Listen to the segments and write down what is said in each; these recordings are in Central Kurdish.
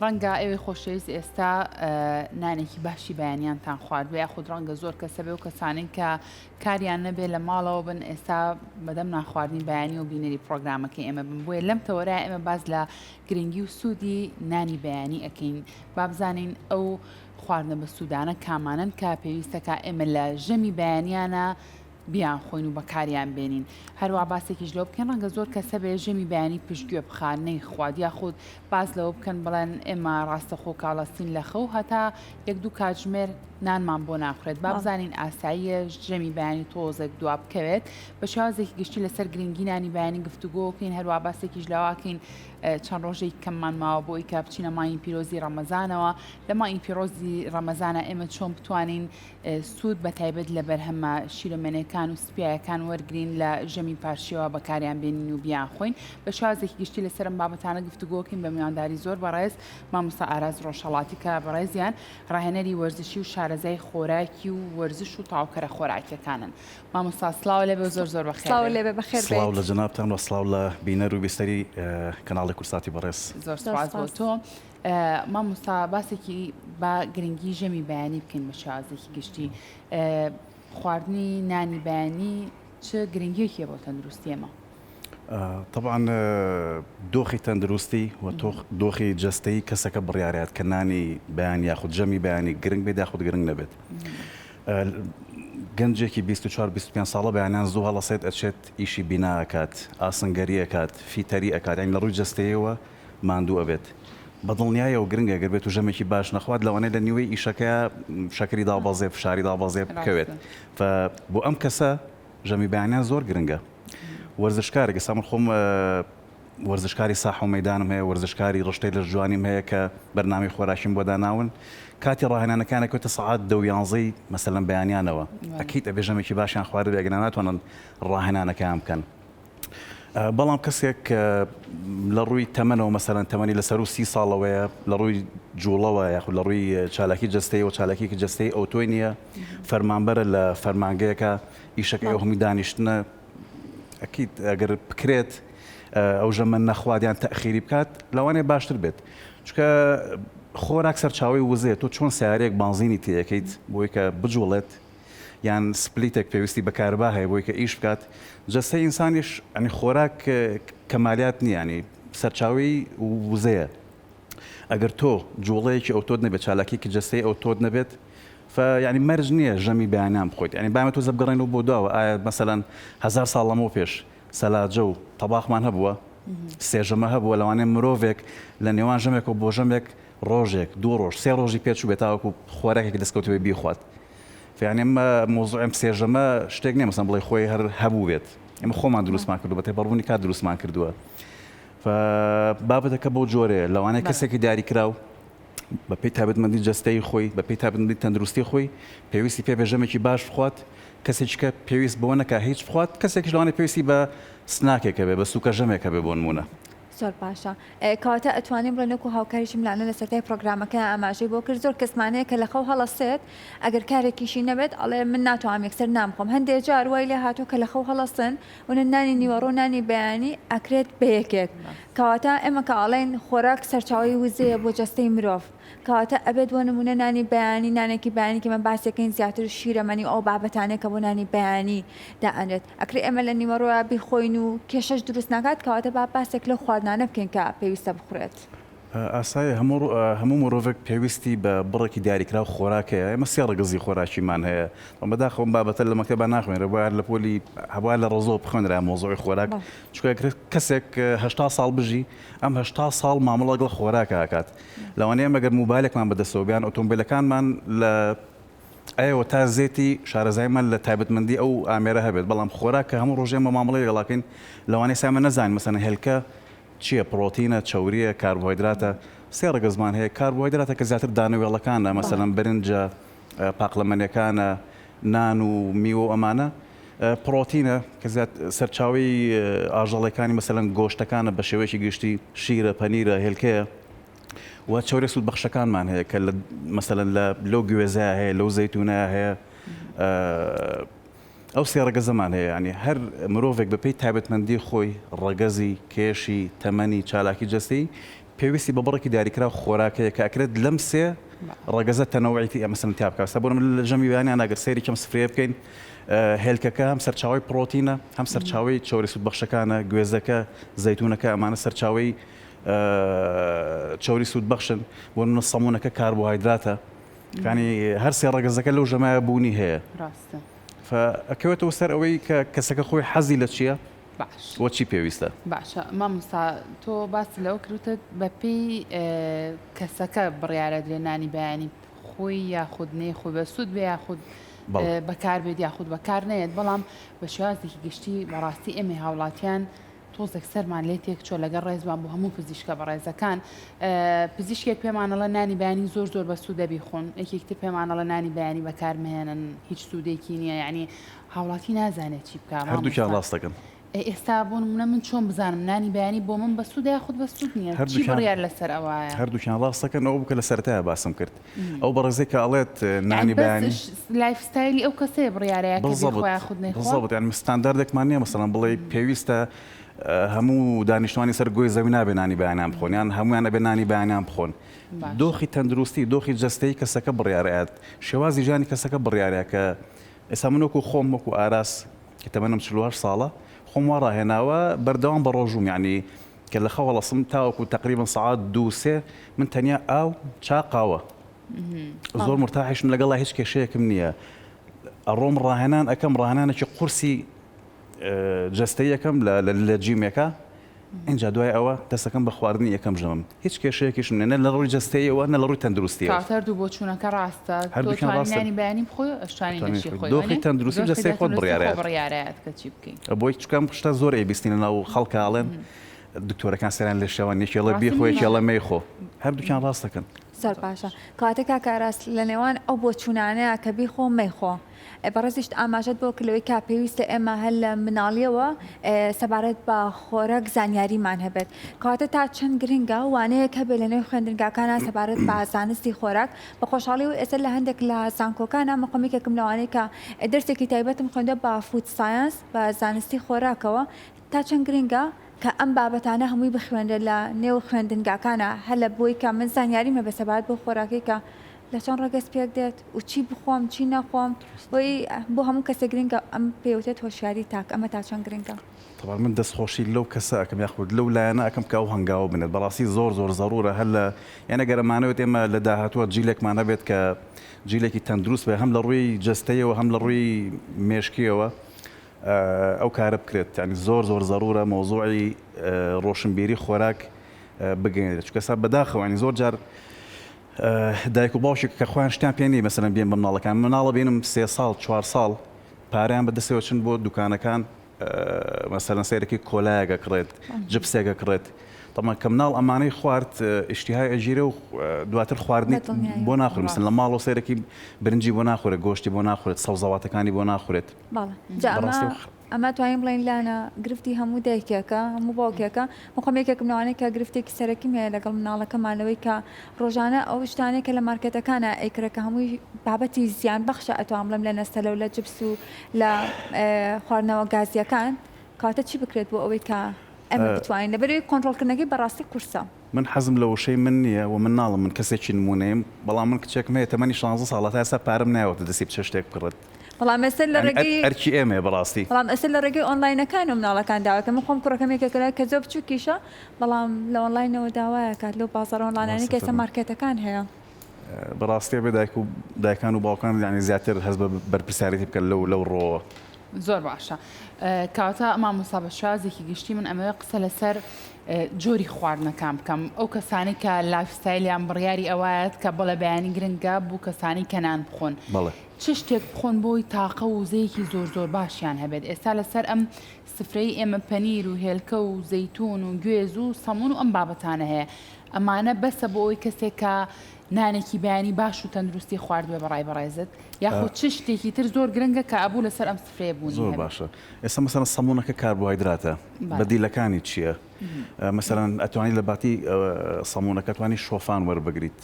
ڕەنگە ئێوەی خۆشەویست ئێستا نانێکی باشی بەیانیانتان خواردبێ یاخود ڕەنگە زۆر کەسە بێ و کەسانەی کە کاریان نەبێ لە ماڵەوە بن ئێستا بەدەم نانخواردنی بەیانی و بینەری پرۆگرامەکەی ئێمە بن بۆیە لەم تەوەرە ئێمە باس لە گرنگی و سوودی نانی بەیانی ئەکەین با بزانین ئەو خواردنە بەسوودانە کامانەن کە پێویستەکە ئێمە لە ژەمی بەیانیانە بیانخۆین و بەکاریان بێنین. هەروا باسێکیش لەوە بکەین ڕەنگە زۆر کەس هەبێ ژەمی بەیانی پشتگوێ بخا نەیخوات یاخود باس لەوە بکەن بڵێن ئێمە ڕاستەخۆ کاڵەستین لە خەو هەتا یەک دوو کاتژمێر نانمان بۆ ناخورێت با بزانین ئاساییە ژەمی بەیانی تۆزێک دوا بکەوێت بە شێوازێکی گشتی لەسەر گرنگی نانی بەیانی گفتوگۆ بکەین هەروا باسێکیش لەوەکەین چەند ڕۆژێک کەممان ماوە بۆی کە بچینە مانگی پیرۆزی ڕەمەزانەوە لە مانگی پیرۆزی ڕەمەزانە ئێمە چۆن بتوانین سوود بە تایبەت لە بەرهەمە شیرەمەنیەکان و سپیایەکان وەرگرین لە ژەمی پارشێوە بەکاریان بێنین و بیانخۆین بە شێوازێکی گشتی لەسەر ئەم بابەتانە گفتوگۆکەین بە میوانداری زۆر بەڕێز مامۆستا ئاراس ڕۆژهەڵاتی کە بەڕێزیان ڕاهێنەری وەرزشی و شارەزای خۆراکی و وەرزش و تەواوکەرە خۆراکیەکانن مامۆستا سڵاو لێبێ و زۆر زۆر بەخێر سڵاو لێبێ بەخێر سڵاو لە جەنابتان و سڵاو لە بینەر و بیستەری کەناڵی کوردساتی بەڕێز. زۆر سوپاس بۆ تۆ. مامۆستا باسێکی با گرنگی ژەمی بەیانی بکەین بە شێوازێکی گشتی خواردنی نانی بەیانی چ گرنگیەکی بۆ تەندروستی ئێمە؟ طبعا دۆخی تەندروستی و دۆخی جەستەیی کەسەکە بڕیارات کە نانی بەیان یاخود ژەمی بەیانی گرنگ بێت یاخود گرنگ نەبێت. گەنجێکی 24 25 ساڵە بەیانیان زوو هەڵەسێت ئەچێت ئیشی بینا ئەکات ئاسنگەری ئەکات فیتەری ئەکات یانی لە ڕووی جەستەیەوە ماندوو ئەبێت بەدڵنیایەوە گرنگە گەر بێت و ژەمێکی باش نەخوات لەوانەیە لە نیوەی ئیشەکەیا شەکری دابەزێ فشاری دابەزێ بکەوێت ف بۆ ئەم کەسە ژەمی بەیانیان زۆر گرنگە وەرزشکارێک ئێستا من خۆم وەرزشکاری ساحە و مەدانم هەیە وەرزشکاری ڕشتەی لەش جوانیم هەیە کە بەرنامەی خۆراکیم بۆ داناون کاتی ڕاهێنانەکان ئەکەوێتە سەعات دە و یانزەی مەسەلەن بەیانیانەوە ئەکید ئەبێ ژەمێکی باشیان خواردبێ ئەگەر ناتوانن ڕاهێنانەکەیان بکەن بەڵام کەسێک لە ڕووی تەمەنەوە مەسەلەن تەمەنی لە سەروو سی ساڵەوەیە لە ڕووی جوڵەوە یاخود لە ڕووی چالاکی جەستەیەوە چالاکیەکی جەستەی ئەوتۆی نییە فەرمانبەرە لە فەرمانگەیەکە ئیشەکەی ئەو هەمووی دانیشتنە ئەکید ئەگەر بکرێت ئەو ژەمە نەخوات یان تەخیری بکات لەوانەیە باشتر بێت چونکە خۆراک سەرچاوەی وزەیە تۆ چۆن سیارەیەک بانزینی تێیەکەیت بۆی کە بجوڵێت یان سپلیتێک پێویستی بە کارەبا هەیە بۆی کە ئیش بکات جەستەی ئینسانیش ینی خۆراک کەمالیات نییە ینی سەرچاوەی وزەیە ئەگەر تۆ جوڵەیەکی ئەوتۆت نەبێت چالاکیەکی جەستەی ئەوتۆت نەبێت ف یعنی مەرج نییە ژەمی بەیانیان بخۆیت یعنی با ئێمە تۆزە بگەڕێنەوە بۆ دواوە ئایا مەسەلەن هەزار ساڵ لەمەو پێش سەلاجە و تەباخمان هەبووە سێژەمە هەبووە لەوانەیە مرۆڤێک لە نێوان ژەمێکەوە بۆ ژەمێک ڕۆژێک، دوو ڕۆژ، سێ ڕۆژی پێ چووبێت تاوەکو خۆراکێکی دەستکەوتبێت بیخوات. یانی ئەمە مەوزوعی ئەم سێژەمە شتێک نییە مەسەن بڵێی خۆی هەر هەبووبێت. ئێمە خۆمان دروستمان کردووە، بە تێپەڕبوونی کات دروستمان کردووە. بابەتەکە بەو جۆرەیە لەوانەیە کەسێکی دیاریکراو بەپێی تایبەتمەندی جەستەیی خۆی، بەپێی تایبەتمەندی تەندروستی خۆی پێویستی پێ بێ ژەمێکی باش بخوات، کەسێکی کە پێویست بەوە نەکا هیچ بخوات، کەسێکیش لەوانەیە پێویستی بە سناکێک هەبێ، بە سووکە ژەمێک هەبێ بۆ نموونە. زۆر باشە کەواتە ئەتوانین بڵێین وەکو هاوکاریشم لانە لە سەرەتای پرۆگرامەکە ئاماژەی بۆ کرد زۆر کەسمان هەیە کە لە خەو هەڵەسێت ئەگەر کارێکیشی نەبێت ئەڵێ من ناتوانم یەکسەر نان بخۆم هەندێ جار وای لێ هاتووە کە لە خەو هەڵەسن و نانی نیوەڕۆ نانی بەیانی ئەکرێت بە یەکێک کەواتە ئێمە کە ئەڵێین خۆراک سەرچاوەی وزەیە بۆ جەستەی مرۆڤ کەواتە ئەبێت بۆ نموونە نانی بەیانی نانێکی بەیانی کە ئێمە باسیەکەین زیاتر شیرەمەنی و ئەو بابەتانەی کە بۆ نانی بەیانی دائەنرێت ئەکرێ ئێمە لە نیوەڕۆیا بیخۆین و کێشەش دروست ناکات کەواتە با باسێک لەو خواردنانە بکەین کە پێویستە بخورێت. ئاسایە هەموو مرۆڤێک پێویستی بە بڕێکی دیاریکراو خۆراک هەیە، ئێمە سێ ڕەگەزی خۆراکیمان هەیە، بەڵام بەداخەوە ئەم بابەتە لە مەکتەبا ناخوێنرێ، بوایە لە پۆلی هەبوایە لە ڕەزەوە بخوێنرایە مەوزوعی خۆراک، چونکە ئەکرێت کەسێک 80 ساڵ بژی ئەم 80 ساڵ مامەڵە لەگەڵ خۆراکا ئەکات، لەوانەیە ئێمە گەر مۆبایلێکمان بەدەستەوە بێ یان ئۆتۆمبێلەکانمان لە ئەوە تا زێتی شارەزاییمان لە تایبەتمەندی ئەو ئامێرە هەبێت، بەڵام خۆراک کە هەموو ڕۆژێ ئێمە مامەڵەی لەگەڵا کەین لەوانەیە ئێستا ئێمە نەزانین مەسەلەن هێلکە چییە، پڕۆتینە، چەورییە، کاربۆهایدراتە، سێ ڕەگەزمان هەیە، کاربۆهایدراتە کە زیاتر دانەوێڵەکانە مەسەلەن برنجە، پاقلەمەنیەکانە، نان و میوە و ئەمانە، پڕۆتینە کە زیات سەرچاوەی ئاژەڵەکانی مەسەلەن گۆشتەکانە بە شێوەیەکی گشتی، شیرە، پەنیرە، هێلکەیە. و چەوریە سوودبەخشەکانمان هەیە کە لە مەسەلەن لە لەو گوێزەیە هەیە لەو زەیتونەیە هەیە ئەو سێ ڕەگەزەمان هەیە ینی هەر مرۆڤێک بەپێی تایبەتمەندی خۆی ڕەگەزی کێشی تەمەنی چالاکی جەستەی. پێویستی بە بڕێکی دیاریکراو خۆراک هەیە کە ئەکرێت لەم سێ ڕەگەزە تەنەوعی تیا مەسەلەن تیا بکات. بۆ نمونە لە ژەمی بەیانیان ئەگەر سەیری کەم سفرەیە بکەین هێلکەکە هەم سەرچاوەی پڕۆتینە هەم سەرچاوەی چەوری سوودبەخشەکانە، گوێزەکە، زەیتونەکە ئەمانە سەرچاوەی چەوری سوودبەخشن. بۆ نمونە سەمونەکە کاربۆهایدراتە. یانی هەر سێ ڕەگەزەکە لەو ژەمایە بوونی هەیە. ڕاستە. فەکەوێتەوە سەر ئەوەی کە کەسەکە خۆی حەزی لە چییە؟ باش. وە چی پێویستە؟ باشە مامۆستا تۆ باست لەوە کرد وتت بەپێی کەسەکە بڕیارەدرێ نانی بەیانی خۆی یاخود نەیخۆی بەسوود بێ یاخود بەکار بێت یاخود بەکار نەیەت بەڵام بە شێوازێکی گشتی بەڕاستی ئێمەی هاوڵاتیان تۆزێک سەرمان لێ تێکچووە لەگەڵ ڕێزمان بۆ هەموو پزیشکە بەڕێزەکان پزیشکێک پێمانەڵە نانی بەیانی زۆر زۆر بەسوودە بیخۆن یەکێکتر پێمانەڵە نانی بەیانی بەکارمهێنن هیچ سوودێکی نییە یعنی هاوڵاتی نازانێت چی بکا هەردووکیان ڕاست دەکەن. ئەی ئێستا بۆ نمونە من چۆن بزانم نانی بەیانی بۆ من بەسوودە یاخود بەسوود نییە چی هەردووکیان بڕیار لەسەر ئەوایە؟ هەردووکیان ڕاست دەکەن ئەوە بوو کە لە سەرەتایە باسم کرد ئەو بەڕێزەی کە ئەڵێت یانی نانی بەس بەیانی life style ی ئەو کەسەیە بڕیارەیە کە بالضبط بیخوا یاخود نەیخوا؟ بالضبط یانی ستانداردێکمان نییە مەسەلەن بڵێی پێویستە هەموو دانیشتوانی سەر گۆی زەوی نابێ نانی بەیانیان بخۆن یان هەموویان ئەبێ نانی بەیانیان بخۆن باشە دۆخی تەندروستی دۆخی جەستەیی کەسەکە بڕیار ئەیات شێوازی ژیانی کەسەکە بڕیارە کە ئێستا من وەکو خۆم وەکو ئاراس کە تەمەنم 48 ساڵە خۆم وا ڕاهێناوە بەردەوام بە ڕۆژووم یعنی کە لە خەو هەڵەسم تاوەکو تقریبا سەعات دوو سێ من تەنیا ئاو چا قاوە زۆر مرتاحیشم لەگەڵا هیچ کێشەیەکم نییە ئەڕۆم ڕاهێنان ئەەکەم ڕاهێنانێکی قورسی جەستەی یەکەم لە جیمێکە ئینجا دوای ئەوە دەستەکەم بە خواردنی یەکەم ژەمم هیچ کێشەیەکیشم نیە نە لە ڕووی جەستەییەوە نە لە ڕووی تەندروستیەوە. کەواتە هەردوو بۆچوونەکە ڕاستە تۆ هەردووکیان توانی ڕاستن. نانی بەیانی بخۆی و ئەشتوانی ئەتوانی نەشی خۆی. خۆی دۆخی وانیە؟ تەندروستی و دۆخی جەستەی خۆت تەندروستی خۆ بڕیارەیەت. بڕیارەیەت کە چی بکەی. بۆی چونکە ئەم شتە زۆر ئەیبیستین لەناو خەڵکا ئەڵێن دکتۆرەکان سەریان لێ شێوان یەکێ ئەڵێ ڕاستە بیخۆ یەکێ نییە؟ ئەڵێ مەیخۆ هەردووکیان ڕاست دەکەن. زۆر باشە کەواتە کاک ئاراس لە نێوان ئەو بۆچوونانەیە کە بیخۆ مەیخۆ بەڕێزیشت ئاماژەت بۆ کرد لەوەی کە پێویستە ئێمە هەر لە مناڵیەوە سەبارەت بە خۆراک زانیاریمان هەبێت کەواتە تا چەند گرنگە وانەیەک هەبێت لە نێو خوێندنگاکانە سەبارەت بە زانستی خۆراک بە خۆشحاڵی و ئێستا لە هەندێک لە زانکۆکانە من خۆم یەکێکم لەوانەی کە دەرسێکی تایبەتم خوێندوە بە food science بە زانستی خۆراکەوە تا چەند گرنگە کە ئەم بابەتانە هەمووی بخوێنرێت لە نێو خوێندنگاکانە هەر لە بۆی کە من زانیاریم هەبێت سەبارەت بەو خۆراکەی کە لە چەند ڕەگەز پێک دێت و چی بخۆم چی نەخۆم بۆی بۆ هەموو کەسێک گرنگە ئەم پێوتێت هۆشیاری تاک ئەمە تا چەند گرنگە؟ تەبعەن من دەست خۆشی لەو کەسە ئەکەم یاخود لەو لایەنە ئەکەم کە ئەو هەنگاوە بنێت بەڕاستی زۆر زۆر زەرورە هەر لە یان ئەگەر ئەمانەوێت ئێمە لە داهاتووە جیلێکمان هەبێت کە جیلێکی تەندروست بێت هەم لە ڕووی جەستەیەوە هەم لە ڕووی مێشکیەوە ئەو کارە بکرێت یانی زۆر زۆر زەرورە مەوزوعی ڕۆشنبیری خۆراک بگەیەنرێت چونکە ئێستا بەداخەوە یانی زۆر جار دایک و باوکێک کە خۆیان شتیان پێ نییە مەسەلەن بێن بە مناڵەکان مناڵە بینم سێ ساڵ چوار ساڵ پارەیان بەدەستەوە چن بۆ دوکانەکان مەسەلەن سەیرەکی کۆلایەک ئەکڕێت جپسێک ئەکڕێت تەمان کە مناڵ ئەمانەی خوارد ئیشتیهای ئەگیرێ و دواتر خواردنی بۆ ناخورێت مەسەلەن لە ماڵەوە سەیرەکی برنجی بۆ ناخورێت گۆشتی بۆ ناخورێت سەوزەواتەکانی بۆ ناخورێت بەڵێ جا ئەمە بەڕاستی ئەمە توانین بڵێین لانە گرفتی هەموو دایکێکە هەموو باوکێکە من خۆم یەکێکم لەوانەی کە گرفتێکی سەرەکیم هەیە لەگەڵ مناڵەکەمان لەوەی کە ڕۆژانە ئەو شتانەی کە لە مارکێتەکانە ئەیکڕێ کە هەمووی بابەتی زیان بەخشە ئەتوانم بڵێم لە نەستەلە و لە جپس و لە خواردنەوە گازیەکان کەواتە چی بکرێت بۆ ئەوەی کە ئێمە بتوانین لەبەرئەوەی کۆنترۆڵکردنەکەی بەڕاستی قورسە. من حەزم لە وشەی من نییە و من ناڵێم من کەسێکی نموونەییم، بەڵام من کچێکم هەیە تەمەنی شانزە ساڵە تا ئێستا پارەم نایەوەتە دەستی بچێت شتێک بکڕێت. بەڵام ئێستا لە یانی ڕێگەی ئەرکی ئێمەیە بەڕاستی. بەڵام ئێستا لە ڕێگەی ئۆنلاینەکانەوە مناڵەکان داوا دەکەن، من خۆم کوڕەکەم یەکێکە لە کە زۆر بچووکیشە بەڵام لە ئۆنلاینەوە داوا ئەکات لەو بازاڕە ئۆنلاینانەی کە ئێستا مارکێتەکان هەیە. بەڕاستی ئەبێ دایک و دایکان و باوکان یانی زیاتر هەست بە بەرپرسیارێتی بکەن لەو لەو ڕووەوە. زۆر باشە کەواتە مامۆستا بە شێوازێکی گشتی من ئەمەوێ قسە لەسەر جۆری خواردنەکان بکەم ئەو کەسانی کە lifestyle یان بڕیاری ئەوایەت کە بەڵێ بەیانی گرنگە بوو کەسانی کە نان بخۆن بەڵێ. چ شتێک بخۆن بۆی تاقە و وزەیەکی زۆر زۆر باشیان هەبێت ئێستا لەسەر ئەم سفرەی ئێمە پەنیر و هێلکە و زەیتون و گوێز و سەمون و ئەم بابەتانە هەیە ئەمانە بەسە بۆ ئەوەی کەسێک کە نانێکی بەیانی باش و تەندروستی خواردبێ بەڕای بەڕێزت یاخود چ شتێکی تر زۆر گرنگە کە ئەبوو لەسەر ئەم سفرەیە بوونی زۆر هەبێ؟ باشە ئێستا مەسەلەن سەمونەکە کاربۆهایدراتە بەدیلەکانی چییە مەسەلەن ئەتوانی لە باتی سەمونەکە توانی شۆفان وەربگریت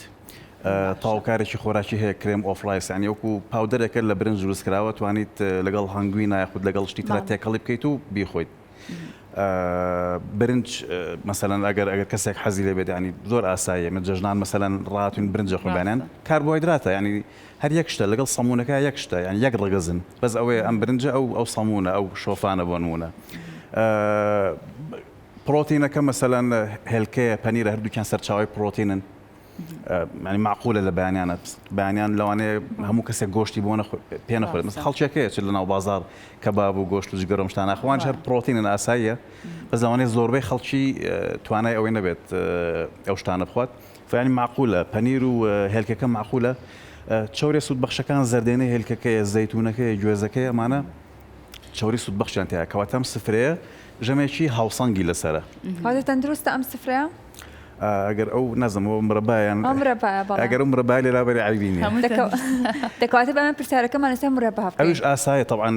تاوکارێکی خۆراکی هەیە cream of rice یانی وەکو powder ێکە لە برنج دروست کراوە توانیت لەگەڵ هەنگوینە یاخود لەگەڵ شتی ترا تێکەڵی بکەیت و بیخۆیت. برنج مەسەلەن ئەگەر ئەگەر کەسێک حەزی لێ بێت ینی زۆر ئاساییە من جەژنان مەسەلەن ڕاتوین برنجە خۆن بەیانیان کاربۆهایدراتە ینی هەر یەک شتە لەگەڵ سەمونەکە یەک شتە یان یەک ڕەگەزن بەس ئەوەیە ئەم برنجە ئەو ئەو سەمونە ئەو شۆفانە بۆ نمونە پرۆتینەکە مەسەلەن هێلکەیە پەنیرە هەردووکیان سەرچاوی پرۆتینن ینی مەعقولە لە بەیانیانە بەیانیان لەوانەیە هەموو کەسێک گۆشتی بۆ پێ نەخورێت مەسەلەن خەڵکێک هەیە چ لەناو بازاڕ کەباب و گۆشت و جگەرە و ئەم شتانە ئەوانیش هەر پرۆتینن ئاساییە بەس لەوانەیە زۆربەی خەڵکی توانای ئەوەی نەبێت ئەو شتانە بخوات فیانی مەعقولە پەنیر و هێلکەکە مەعقولە چەورێ سوودبەخشەکان زەردێنەی هێلکەکەیە زەیتونەکەیە گوێزەکەیە ئەمانە چەوری سوودبەخشیان تیایە کەواتە ئەم سفرەیە ژەمێکی هاوسەنگی لەسەرە. کەواتە تەندروستە ئەم سفرەیە؟ ئەگەر ئەو نازم ئەو مرەبایان ئەگەر ئەو مرەبای لێ لابەری عەیبی نییە. دەکەواتە بە ئەمە پرسیارەکەمان لەسەر مرەبا بکەین. ئەویش ئاسایە تەبعەن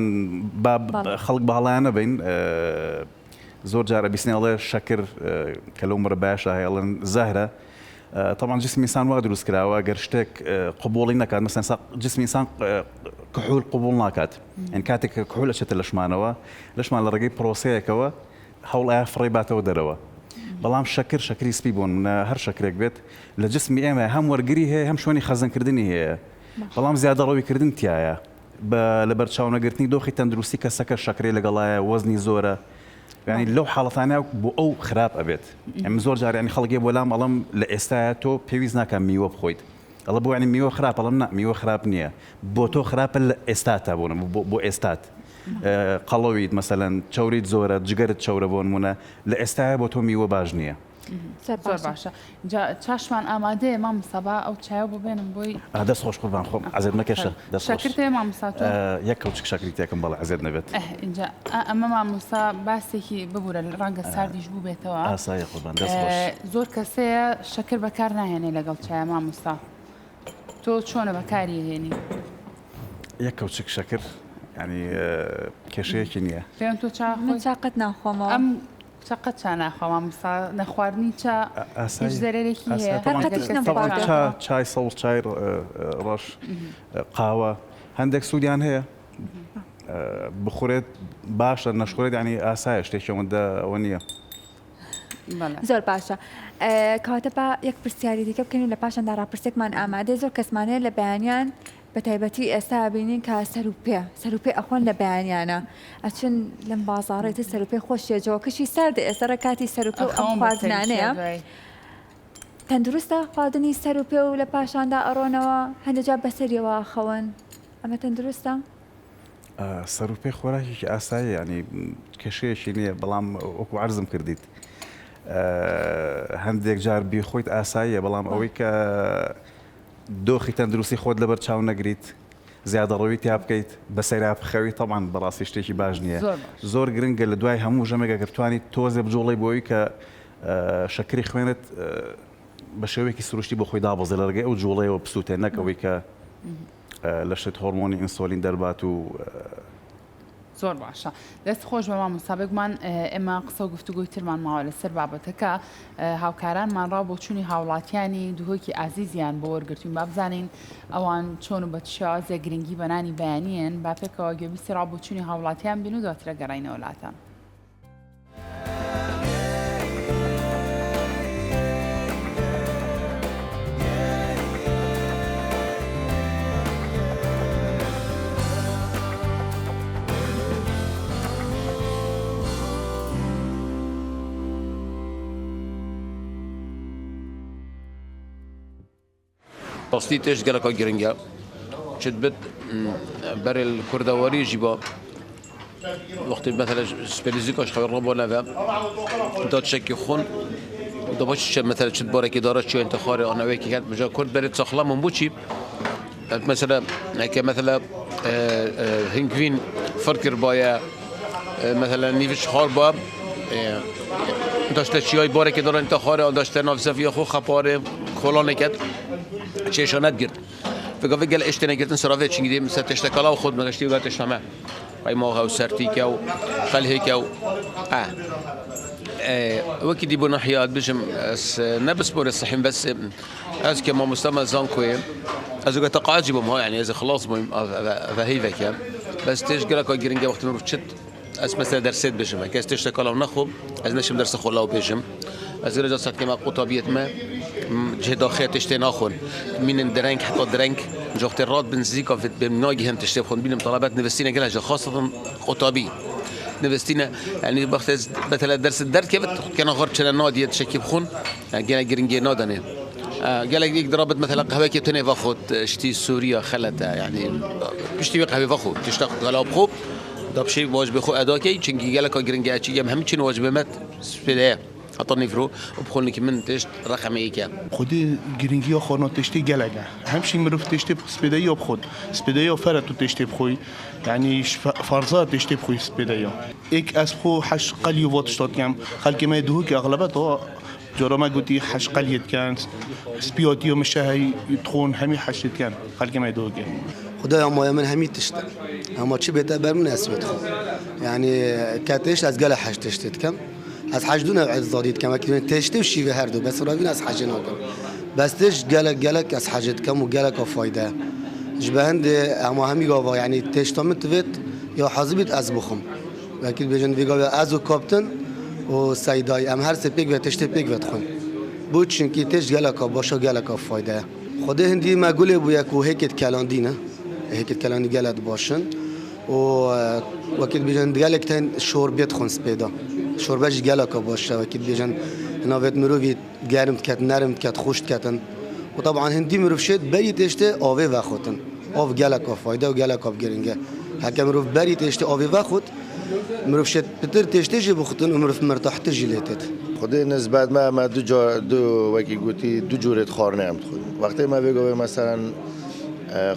با خەڵک بە هەڵەیان نەبەین زۆر جار ئەبیستین ئەڵێ شەکر کە لەو مرەبایەشا هەیە ئەڵێن زەهرە تەبعەن جسمی ئینسان وا دروست کراوە گەر شتێک قبوڵی نەکات مەسەن جسمی ئینسان کحول قبوڵ ناکات یعنی کاتێک کە کحول ئەچێتە لەشمانەوە لەشمان لە ڕێگەی پرۆسەیەکەوە هەوڵ ئەیا فڕێی باتەوە دەرەوە بەڵام شەکر شەکری سپی بۆ نمونە هەر شەکرێک بێت لە جسمی ئێمە هەم وەرگری هەیە هەم شوێنی خەزنکردنی هەیە بەڵام زیادەڕەویکردن تایە بە لەبەرچاونەگرتنی دۆخی تەندروستی کەسەکە شەکرەی لەگەڵایە وەزنی زۆرە ینی لەو حاڵەتانە بۆ ئەو خراپ ئەبێت ئەم زۆر جار ینی خەڵکی بۆ لام ئەڵم لە ئێستاە تۆ پێویست ناکە میوە بخۆیت ئەڵە بۆ ینی میوە خراپ ئەڵم نا میوە خراپ نییە بۆ تۆ خراپە لە ئێستاتا بۆ بۆ ئێستات قەڵەویت مەسەلەن چەوریت زۆرە جگەرت چەورە بۆ نمونە لە ئێستایا بۆ تۆ میوە باش نییە. زۆر باشە جا چاشمان ئامادەیە مامۆستا با ئەو چایە بۆ بێنم بۆی. دەست خۆش قوربان خۆم عەزێت مەکێشە دەست خۆش. شەکرت هەیە مامۆستا تۆ؟ یەک کەوچک شەکری تێکەم بەڵێ عەزێت نەبێت. ئه ئینجا ئەمە مامۆستا باسێکی ببورە ڕەنگە ساردیش بووبێتەوە. ئاساییە قوربان دەست خۆش. زۆر کەسەیە شەکر بەکار ناهێنێ لەگەڵ چایە مامۆستا تۆ چۆنە بەکاری هێنی؟ یەک کەوچک شەکر یانی کێشەیەکی نییە. پێم تۆ چا من چا قەت ناخۆمەوە. ئەم کچە قەت چا ناخوا مامۆستا نەخواردنی چا هیچ زەرەرێکی هەیە؟ هەر قەتیش نەمخواردووە. چا چای سەوز چای ڕەش قاوە هەندێک سوودیان هەیە بخورێت باشە نەشخورێت ینی ئاسایە شتێکی ئەوەندە ئەوە نییە. زۆر باشە کەواتە با یەک پرسیاری دیکە بکەین و لە پاشاندا ڕاپرسێکمان ئامادەیە زۆر کەسمان هەیە لە بەیانیان بە تایبەتی ئێستا بینین کە سەروپێ سەروپێ ئەخۆن لە بەیانیانە ئەچن لەم بازاڕێ تر سەروپێ خۆشیە جۆکەشی ساردە ئێستا ڕێک کاتی سەروپێ و ئەم خواردنانەیە تەندروستە خواردنی سەروپێ و لە پاشاندا ئەڕۆنەوە هەندێک جار بەسەریەوە ئەخەون ئەمە تەندروستە؟ سەروپێ خۆراکێکی ئاساییە یانی کێشەیەکی نییە بەڵام وەکو عەرزم کردیت هەندێک جار بیخۆیت ئاساییە بەڵام ئەوەی کە دۆخی تەندروستی خۆت لەبەر چاو نەگریت زیادەڕەوی تیا بکەیت بەسەرا بخەوی تەبعەن بەڕاستی شتێکی باش نییە زۆر گرنگە لە دوای هەموو ژەمێک ئەگەر توانیت تۆزێ بجوڵێی بۆ ئەوی کە شەکری خوێنت بە شێوەیەکی سروشتی بۆ خۆی دابەزێ لە ڕێگەی ئەو جوڵەیەوە بسووتێ نەک ئەوەی کە لەشت هۆرمۆنی ئینسۆلین دەربات و. زۆر باشە دەست خۆش بە مامۆستا بێگومان ئێمە قسە و گفتوگۆی ترمان ماوە لەسەر بابەتەکە هاوکارانمان ڕاو بۆچوونی هاوڵاتیانی دهۆکی ئازیزیان بۆ وەرگرتوین با بزانین ئەوان چۆن و بە چ شێوازێک گرنگی بە نانی بەیانیەن با پێکەوە گوێبیستی ڕاو بۆچوونی هاوڵاتیان بین و دواترە گەڕینەوە لاتان. ڕاستی تێش گەلەکا گرنگە چت بت بەرێ کوردەواری ژی با وەختی مەثلا سپێلیزیکاش خەوێ ڕۆ نەبە دا چەکی خون دا باش چ مەثلا چت بارێکی دارە چوێن انتخارێ ئانەوەیەکی کرد بجا کورد بەرێت ساخلام بۆچی مثلا کە مثلا هنگوین فر کردبایە مثلا نیوش خار با داشته چیای باره که دارن تا خاره داشته ناف زفیه خو خپاره کلانه کرد چشانت گرد فکر گل اشتنه گرتن سراوه چنگی مثل تشتکالا و خود مگشتی و تشتمه قیماغ و سرتیکه و خلهکه و اه وەکی دی بۆ ناحیات بژم نە بسپۆرە سەحیم بەس ئەز کە مامۆستا مە زانکۆیە ئەز گە تەقاعد بم ها یعنی ئەز خلاص بوویم ڤە هیڤەکە بەس تێش گەلەکە گرنگە وەختی مرۆڤ چت. Ez mesela dersê dibêjim. Heke ez tişteka law nexwim, ez neşim dersa xwe law bêjim. Ez gelek car serkê me qutabiyet me cihê daxê tiştê naxwin. Mînin dereng heta dereng coxtê rat bin zîka vê dibêm nagihim tiştê bixwin. Bînim talebet nivistîne gelek car xasatan qutabî nivistîne. Yanî wextê ez mesela derse derdikevit kena xwe çene nadiye tiştekî bixwin. Gelek giringiyê nadanê. Gelek yek dirabit mesela qehwekê tenê vexwit ştî Sûriya xelet e yanî piştî wê qehwê vexwe tişta xela bixwe da pişê wacibê xwe eda key çunkî geleka giring e çi em hemî çin wacibê me spêde ye heta nîvro û bixwin ki min tişt reqemê yek e. Xwedê giringiya xwarina tiştê gelek e. Hem jî mirov tiştê spêdeyiya bixwe. Spêdeyiya fer e tu tiştê bixwî. Yanî farza tiştê bixwî spêdeyiya. Êk ez xwe heş qelî û va tişta dikem. Xelkê me yê Duhokê exlebet a cara me gotî heş qeliyê dikin. Spiyatiya min şehey dixwin hemî heşê dikin xelkê me yê Duhokê. Xwedaya maya min hemî tişt e. Hema çi bête ber min ez wê dixwim. Yanî ke tişt ez gelek heş tiştê dikim. Ez heş du new'ê zadî dikim. Wekî dibên tiştê û şîvê her du. Bes ravîn ez hecê nakim. Bes tişt gelek gelek ez hecê dikim û gelek a fayde ye. Ji be hindê hema hemî gava yanî tişta min divêt Ya hazir bît ez bixwim. Wekî dibêjin vê gavê ez û kaptin û Seydayî em her sê pêk ve tiştê pêk ve dixwin. Bo çunkî tişt geleka baş e geleka fayde ye. Xwedê hindî me gulê bûye ku hêkê dikelandî ne. Hêkê dikelandî gelek baş in û wekî dibêjin gelek tên şorbê dixwin spê de. Şorbe jî geleka baş e wekî dibêjin navê mirovî germ diket, nerm diket, xweş diketin û teban hindî mirov şêt berî têştê avê vexwetin. Av geleka fayde û geleka giring e. Heke mirov berî têştê avê vexwit, mirov şêt pitir têştê jî bixwitin û mirov mirtahtir jî lê têt. Xwedê nisbet me me du car du wekî gotî du corê dixwarinê em dixwin. Wextê me vê gavê meselen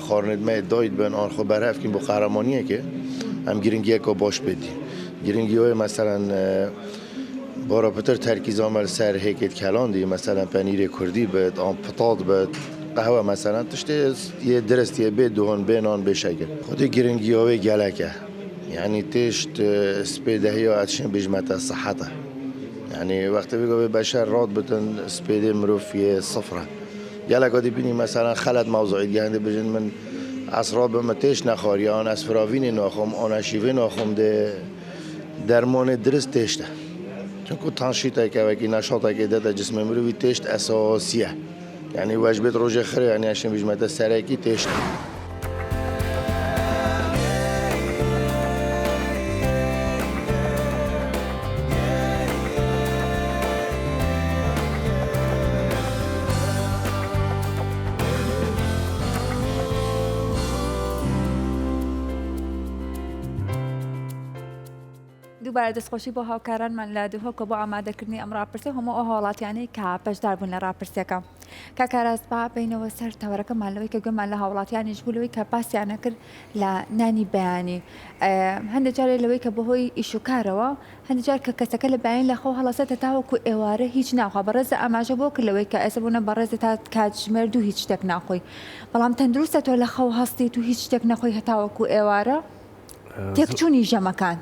xwarinê me yê dayî dibin an xwe berhev kîn bo qehremaniyekê em giringiyeka baş pê dîn. Giringî wê meselen Bara pitir terkîza me li ser hêkê dikelandî, meselen penîrê kurdî bit an pitat bit, qehwe meselen tiştê yê dirist yê bê dohn, bê nan, bê şekir. Xwedê giringiya wê gelek e. Yanî tişt spêdehiya ez dişêm bêjime te sihet e. Yanî wextê vê gavê beşer rat bitin spêdê mirov yê sifir e. Geleka dibînî meselen xelet mewzuî digehin dibêjin min ez rabim min têş nexwariye an ez firavînê naxwim an ez şîvê naxwim dê Dermanê dirist têşt e. Çunku tanşîteke wekî neşatekê dede cismê mirovî têşt esasî ye. Yanî wecbêt rojê xirê yanî eşên bîjme te serekî têşt e. دووبارە دەستخۆشی بۆ هاوکارانمان لە دهۆک و بۆ ئامادەکردنی ئەم ڕاپرسیە و هەموو ئەو هاوڵاتیانەی کە بەشدار بوون لە ڕاپرسیەکە. کاک ئاراس با بینەوە سەر تەوەرەکەمان لەوەی کە گوێمان لە هاوڵاتیانیش بوو لەوەی کە باسیانە کرد لە نانی بەیانی هەندێک جارێ لەوەی کە بەهۆی ئیش و کارەوە هەندێک جار کە کەسەکە لە بەیانی لە خەو هەڵەسێتە تاوەکو ئێوارە هیچ ناخوا بەڕێزە ئاماژە بۆ کرد لەوەی کە ئێستا بوونە بەڕێزە تا کاتژمێر دوو هیچ شتێک ناخۆی بەڵام تەندروستە تۆ لە خەو هەستیت و هیچ شتێک نەخۆی هەتاوەکو ئێوارە تێکچوونی ژەمەکان.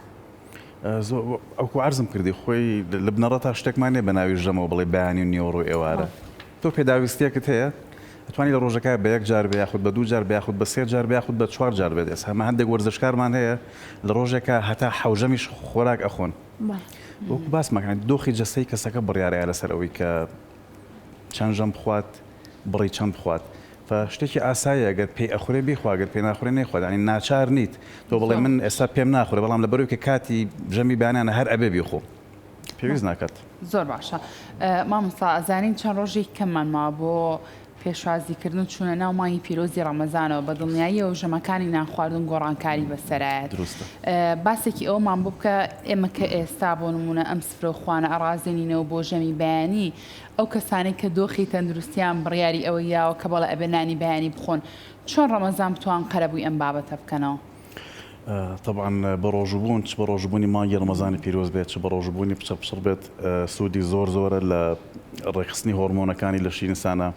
ئەوکو عەرزم کردی خۆی لە بنەڕەتا شتێکمان نیە بە ناوی ژەمەوە بڵێ بەیانی و نیوەڕۆ و ئێوارە تۆ پێداویستیەکت هەیە ئەتوانی لە ڕۆژەکە بە یەک جار بێ یاخود بە دوو جار بێ یاخود بە سێ جار بێ یاخود بە چوار جار بێت ئێستا هەمە هەندێک وەرزشکارمان هەیە لە ڕۆژێکا هەتا حەوژەمیش خۆراک ئەخۆن وەکو باسمان کرد دۆخی جەستەی کەسەکە بڕیارەیە لەسەر ئەوەی کە چەند ژەم بخوات بڕی چەند بخوات فە شتێکی ئاساییە گەر پێی ئەخورێ بیخوا گەر پێی ناخورێ نەیخوات یانی ناچار نیت تۆ بڵێ من ئێستا پێم ناخورێ بەڵام لەبەرئەوەی کە کاتی ژەمی بەیانیانە هەر ئەبێ بیخۆم پێویست ناکات. زۆر باشە مامۆستا ئەزانین چەند ڕۆژێکی کەممان ماوە بۆ پێشوازی کردن و چوونە ناو مانگی پیرۆزی ڕەمەزانەوە بە دڵنیاییەوە ژەمەکانی نان خواردن گۆڕانکاری بەسەرایەت دروستە. باسێکی ئەوەمان بۆ بکە ئێمە کە ئێستا بۆ نموونە ئەم سفرە و خوانە ئەڕازێنینەوە بۆ ژەمی بەیانی ئەو کەسانەی کە دۆخی تەندروستیان بڕیاری ئەوەی یاوە کە بەڵێ ئەبێ نانی بەیانی بخۆن چۆن ڕەمەزان بتوان قەرەبووی ئەم بابەتە بکەنەوە؟ تەبعەن بەڕۆژووبوون چ بەڕۆژووبوونی مانگی ڕەمەزانی پیرۆز بێت چ بەڕۆژووبوونی پچڕ پچڕ بێت سوودی زۆر زۆرە لە ڕێکخستنی هۆرمۆنەکانی لەشی ئینسانە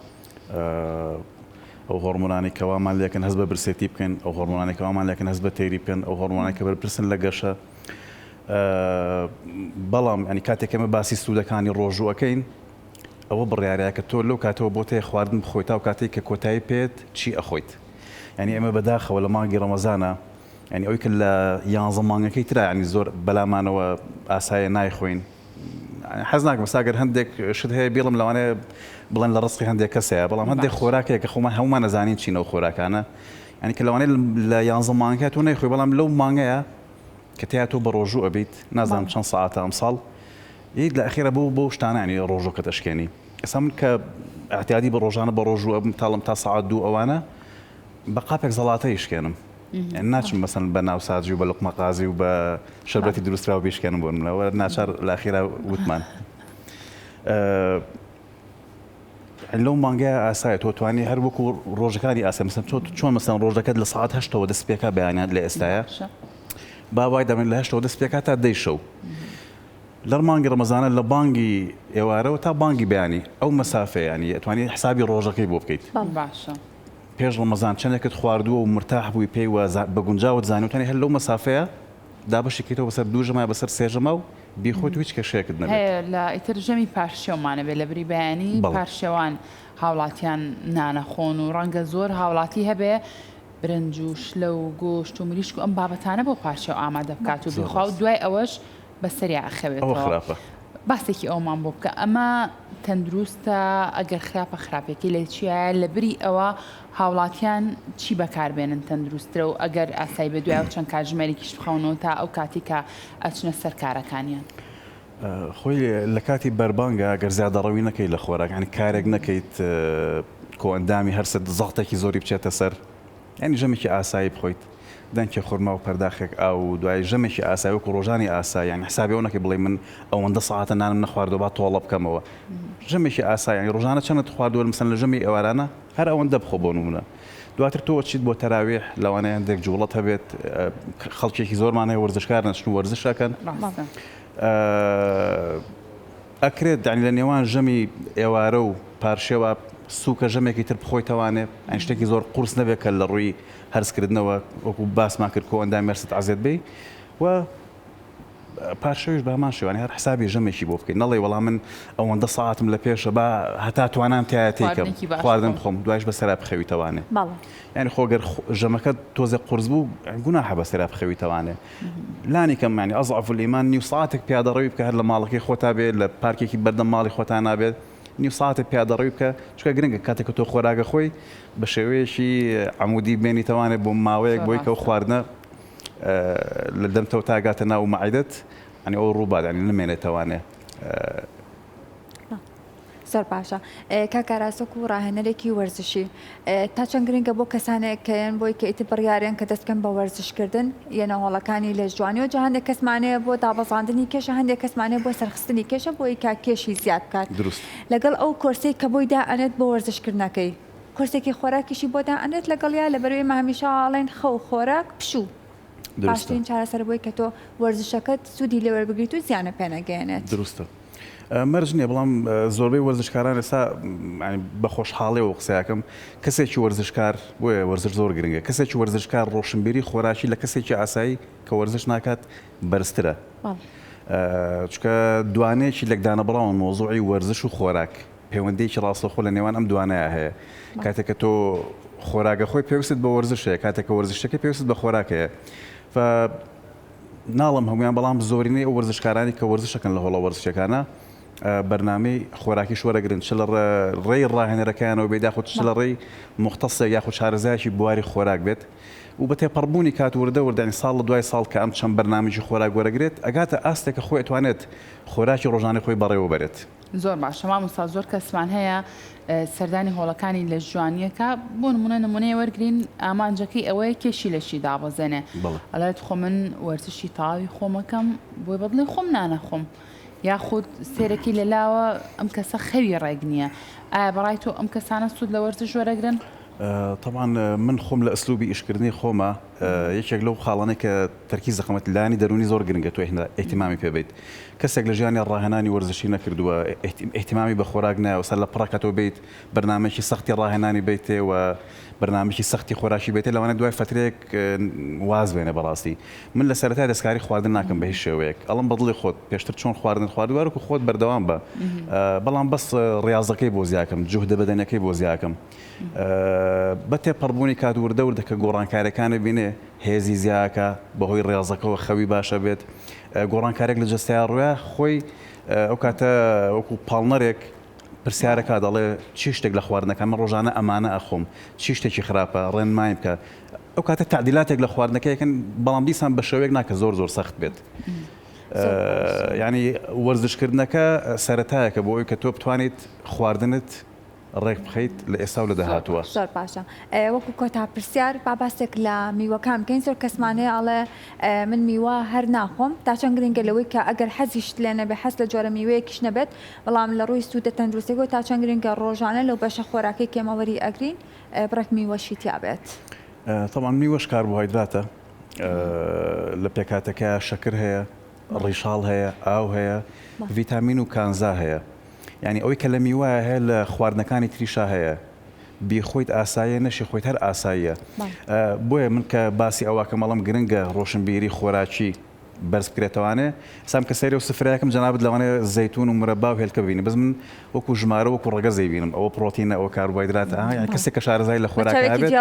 ئەو هۆرمۆنانەی کە وامان لێکەن هەست بە برسێتی بکەین ئەو هۆرمۆنانەی کە وامان لێکەن هەست بە تێری بکەن ئەو هۆرمۆنانەی کە بەرپرسن لە گەشە بەڵام ینی کاتێک ئێمە باسی سوودەکانی ڕۆژوو ئەکەین ئەوە بڕیارەیە کە تۆ لەو کاتەوە بۆت هەیە خواردن بخۆیت تاو کاتێک کە کۆتایی پێت چی ئەخۆیت یعنی ئێمە بەداخەوە لە مانگی ڕەمەزانە. یانی ئەوەی کە لە یانزە مانگەکەی ترا یانی زۆر بەلامانەوە ئاسایە نایخۆین حەز ناکەم ئێستا گەر هەندێک شت هەیە بیڵم لەوانەیە بڵێن لە ڕزقی هەندێک کەس هەیە بەڵام هەندێک باشە خۆراک هەیە کە خۆمان هەمومان ئەزانین چین ئەو خۆراکانە یانی کە لەوانەیە لە یانزە مانگەکە تۆ نەیخۆی بەڵام لەو مانگەیە کە تیا تۆ بە ڕۆژوو ئەبیت نازانم بەڵێ چەند سەعاتە ئەمساڵ یت لە ئەخیرا بۆ بەو شتانە یانی ڕۆژووەکەت ئەشکێنی ئێستا من کە ئیعتیادی بە ڕۆژانە بە ڕۆژوو ئەبم تاڵم تا سەعات دوو ئەوانە بە قاپێک زەڵاتە ئیشکێنم یانی ناچم مەسەن بە ناوساجی و بە لوقمە قازی و بە شەربەتی دروستکراو بیشکێنم بۆ نمونە وە ناچار لە ئەخیرا وتمان لەو مانگەیە ئاسایە تۆ توانی هەر وەکو ڕۆژەکانی ئاسای مەسەن تۆ چۆن مەسەن ڕۆژەکەت لە سەعات هەشتەوە دەست پێکا بەیانیان لە ئێستاە باشە با وای دەمێن لە هەشتەوە دەست پێکا تا دەی شەو لە مانگی ڕەمەزانە لە بانگی ئێوارەوە تا بانگی بەیانی ئەو مەسافەیە یانی ئەتوانی حسابی ڕۆژەکەی بۆ بکەیت. باشە. پێش ڕەمەزان چەندێکت خواردووە و مرتاح بووی پێی و بە گونجاوت زانیوە توانی هەر لەو مەسافەیە دابەشی کەیتەوە بەسەر دوو ژەما بەسەر سێ ژەما و بیخۆیت و هیچ کێشەیەکت نەبێت. هەیە لە ئیتر ژەمی پارشێومانە بێ لەبری بەیانی بەڵێ. پارشێوان هاوڵاتیان نانەخۆن و ڕەنگە زۆر هاوڵاتی هەبێ برنج و شلە و گۆشت و مریشک و ئەم بابەتانە بۆ پارشێو ئامادە بکات و زۆر بیخوا و ڕاستە. دوای ئەوەش بەسەریا ئەوە ئەخەوێتەوە. خراپە. باسێکی ئەوەمان بۆ بکە ئەمە تەندروستە ئەگەر خراپە خراپیەکەی لە چیایە لەبری ئەوە هاوڵاتیان چی بەکار بێنن تەندروسترە و ئەگەر ئاسایی بێ دوای ئەو چەند کاتژمێرێکیش بخەونەوە تا ئەو کاتی کە ئەچنە سەر کارەکانیان. خۆی لە کاتی بەربانگا گەر زیادەڕەوی نەکەیت لە خۆراک یانی کارێک نەکەیت کۆئەندامی هەرست زەغتێکی زۆری بچێتە سەر یانی ژەمێکی ئاسایی بخۆیت دەنکێ خورما و پەرداخێک ئاو و دوایی ژەمێکی ئاسایی وەکو ڕۆژانی ئاسایی یانی حسابی ئەوە نەکەی بڵێی من ئەوەندە سەعاتە نانم نەخواردووە با تۆڵە بکەمەوە ژەمێکی ئاسایی یانی ڕۆژانە چەندت خواردووە مەسەلەن لە ژەمی ئێوارانە هەر ئەوەندە بخۆ بۆ نمونە دواتر تۆ ئەچیت بۆ تەراویح لەوانەیە هەندێک جوڵەت هەبێت خەڵکێکی زۆرمان هەیە وەرزشکار نەچن و وەرزش ئەکەن ڕاستە. ئەکرێت یانی لە نێوان ژەمی ئێوارە و پارشێوا سوکە ژەمێکی تر بخۆیتەوانێ یانی شتێکی زۆر قورس نەبێت کە لە ڕووی هەرسکردنەوە وەکو باسمان کرد کۆئەندامی هەرست عەزێت بێی و پارشێویش بە هەمان شێوە یانی هەر حسابی ژەمێکی بۆ بکەیت نەڵێی وەڵا من ئەوەندە سەعاتم لە پێشە با هەتا توانام تیایە تێیکەم خواردنێکی باش خواردن بخۆم. بخۆم دوایش بەسەرا بخەویتەوانێ بەڵێ. یانی خۆ گەر ژەمەکەت تۆزێ قورس بوو گوناحە بەسەرا بخەویتەوانێ لانی کەم یانی اضعف الایمان نیو سەعاتێک پیادەڕەوی بکە هەر لە ماڵەکەی خۆتا بێ لە پارکێکی بەردەم ماڵی خۆتا نابێت نیو سەعاتێک پیادەڕەوی بکە چونکە گرنگە کاتێک کە تۆ خۆراکە خۆی بە شێوەیەکی عەمودی بێنیتەوانێ بۆ ماوەیەک زۆر بۆی کە ئەو ڕاستە. خواردنە لە دەمتەوە تا گاتە ناو مەعیدەت یانی ئەو ڕووبات یانی نمێنێتەوانێ. زۆر باشە کاک ئاراس وەکو ڕاهێنەرێکی وەرزشی تا چەند گرنگە بۆ کەسانێک کە یەن بۆی کە ئیتر بڕیارێن کە دەست بکەن بە وەرزشکردن یەنە هۆڵەکانی لەشجوانی و جا هەندێک کەسمانەیە بۆ دابەزاندنی کێشە هەندێک کەسمانەیە بۆ سەرخستنی کێشە بۆی کە کێشی زیاد بکات دروست. لەگەڵ ئەو کۆرسەی کە بۆی دائەنێت بۆ وەرزشکردنەکەی کۆرسێکی خۆراکیشی بۆ دائەنێت لەگەڵیا لەبەرئەوەی ئێمە هەمیشە ئەڵێن خەو خۆراک پشوو دروستە. باشترین چارەسەرە بۆی کە تۆ وەرزشەکەت سوودی لێ وەربگریت و زیانە پێ نەگەیەنێت. دروستە. مەرج نییە بەڵام زۆربەی وەرزشکاران ئێستا بە خۆشحاڵیەوە قسەیەکەم کەسێکی وەرزشکار بۆیە وەرزش زۆر گرنگە کەسێکی وەرزشکار ڕۆشنبیری خۆراکی لە کەسێکی ئاسایی کە وەرزش ناکات بەرزترە چونکە دوانەیەکی لەکدانەبڕاون مەوزوعی وەرزش و خۆراک پەیوەندیەکی ڕاستەوخۆ لە نێوان ئەم دوانەیە هەیە کاتێک کە تۆ خۆراگە خۆی پێویستت بە وەرزش هەیە کاتێک کە وەرزشەکە پێویستت بە خۆراک هەیە ف ناڵێم هەموویان بەڵام زۆرینەی ئەو وەرزشکارانەی کە وەرزش ئەکەن لە هۆڵە وەرزشیەکانا بەرنامەی خۆراکیش وەرەگرن چ لە ڕێی ڕاهێنەرەکەیانەوە بێت یاخود چ لە ڕێی موختەسێک یاخود شارەزایەکی بواری خۆراک بێت و بە تێپەڕبوونی کات وردە وردە یانی ساڵ لە دوای ساڵ کە ئەم چەند بەرنامەیەکی خۆراک وەرەگرێت ئەگاتە ئاستێک کە خۆی ئەتوانێت خۆراکی ڕۆژانەی خۆی بەڕێوە بەرێت. زۆر باشە مامۆستا زۆر کەسمان هەیە سەردانی هۆڵەکانی لەشجوانیەکە بۆ نمونە نمونەیە وەرگین ئامانجەکەی ئەوەیە کێشی لەشی دابەزێنێ ئەڵێت خۆ من وەرزشی تەواوی خۆمەکەم بۆی بەدڵی خۆم نانەخۆم یاخود سێرەکی لە لاوە ئەم کەسە خەوی ڕێک نییە ئایا بەڕای تۆ ئەم کەسانە سوود لە وەرزش وەرەگرن؟ تەبعەن من خۆم لە ئسلوبی ئیشکردنی خۆمە یەکێک لەو خاڵانەی کە تەرکیز دەخەمە لایەنی دەروونی زۆر گرنگە تۆ ئیهتیمامی پێ بەیت کەسێک لە ژیانیا ڕاهێنانی وەرزشی نەکردووە ئیهتیمامی بە خۆراک نایەوە سەر لە پڕەکە تۆ بێیت بەرنامەیەکی سەختی ڕاهێنانی بەیتێ و بەرنامەیەکی سەختی خۆراکی بێتێ لەوانەیە دوای فەترەیەک واز بێنێ بەڕاستی من لە سەرەتای دەستکاری خواردن ناکەم بە هیچ شێوەیەک ئەڵم بە دڵی خۆت پێشتر چۆن خواردنت خواردووە هەروەکو خۆت بەردەوام بە بەڵام بەس ڕیازەکەی بۆ زیاکەم جوهدە بەدەنیەکەی بۆ زیاکەم بە تێپەڕبوونی کات وردە وردە کە گۆڕانکاریەکانە بینێ. دەمێنێ، هێزی زیاکا، بەهۆی ڕێزەکەوە خەوی باشە بێت، گۆڕانکاریەک لە جەستەیا ڕویا خۆی ئەو کاتە وەکو پاڵنەرێک پرسیارەکە دەڵێ چی شتێک لە خواردنەکان من ڕۆژانە ئەمانە ئەخۆم چی شتێکی خراپە ڕێنمایی بکە ئەو کاتە تەعدیلاتێک لە خواردنەکە یەکەن بەڵام دیسان بە شێوەیەک نا کە زۆر زۆر سەخت بێت یعنی وەرزشکردنەکە سەرەتایەکە بۆ ئەوی کە تۆ بتوانیت خواردنت ڕێک بخەیت لە ئێستا و لە داهاتووە. زۆر باشە وەکو کۆتا پرسیار با باسێک لە میوەکان بکەین زۆر کەسمان هەیە ئەڵێ من میوە هەر ناخۆم تا چەند گرنگە لەوەی کە ئەگەر حەزیشت لێ نەبێ حەز لە جۆرە میوەیەکیش نەبێت بەڵام لە ڕووی سوودە تەندروستیەکەوە تا چەند گرنگە ڕۆژانە لەو بەشە خۆراکەی کە ئێمە وەری ئەگرین بڕێک میوەشی تیا بێت. تەبعەن میوەش کاربۆهایدراتە لە پێکهاتەکەیا شەکر هەیە ڕیشاڵ هەیە ئاو هەیە ڤیتامین و کانزا هەیە یانی ئەوەی کە لە میوایە هەیە لە خواردنەکانی تریشا هەیە بیخۆیت ئاساییە نەشی خۆیت هەر ئاساییە بۆیە من کە باسی ئەوەکەم ئەڵێم گرنگە ڕۆشنبیری خۆراکی بەرز بکرێتەوانێ سام کە سەیری و سفرەیەکم جەنابت لەوانەیە زەیتون و مرەبا و هێلکە ببینی بەس من وەکو ژمارە وەکو ڕەگەز دەیبینم ئەوە پرۆتینە ئەوە کاربۆهایدراتە ئەها یانی کەسێک کە شارەزای لە خۆراک هەبێت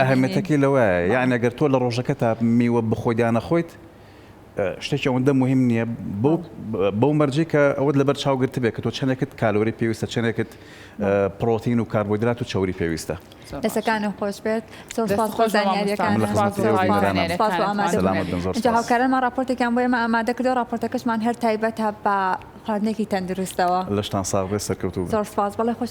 ئەهمیەتەکەی لەوەیە یانی ئەگەر تۆ لە ڕۆژەکەتا میوە بخۆیت یان نەخۆیت شتێکی ئەوەندە موهیم نییە بەو مەرجەی کە ئەوەت لەبەر چاو گرتبێ کە تۆ چەندێکت کالۆری پێویستە چەندێکت پرۆتین و کاربۆهیدرات و چەوری پێویستە. دەستەکانت خۆش بێت زۆر سوپاس بۆ زانیاریەکانت. من لە خزمەتی ئێوە بینەرانم. سوپاس بۆ ئامادەبوونت. سەلامەت بن زۆر ئینجا سوپاس. هاوکارانمان ڕاپۆرتێکیان بۆ ئێمە ئامادە کردووە ڕاپۆرتەکەشمان هەر تایبەتە بە خواردنێکی تەندروستەوە. لەشتان ساغ بێت سەرکەوتوو بن. زۆر سوپاس بەڵێ خۆش.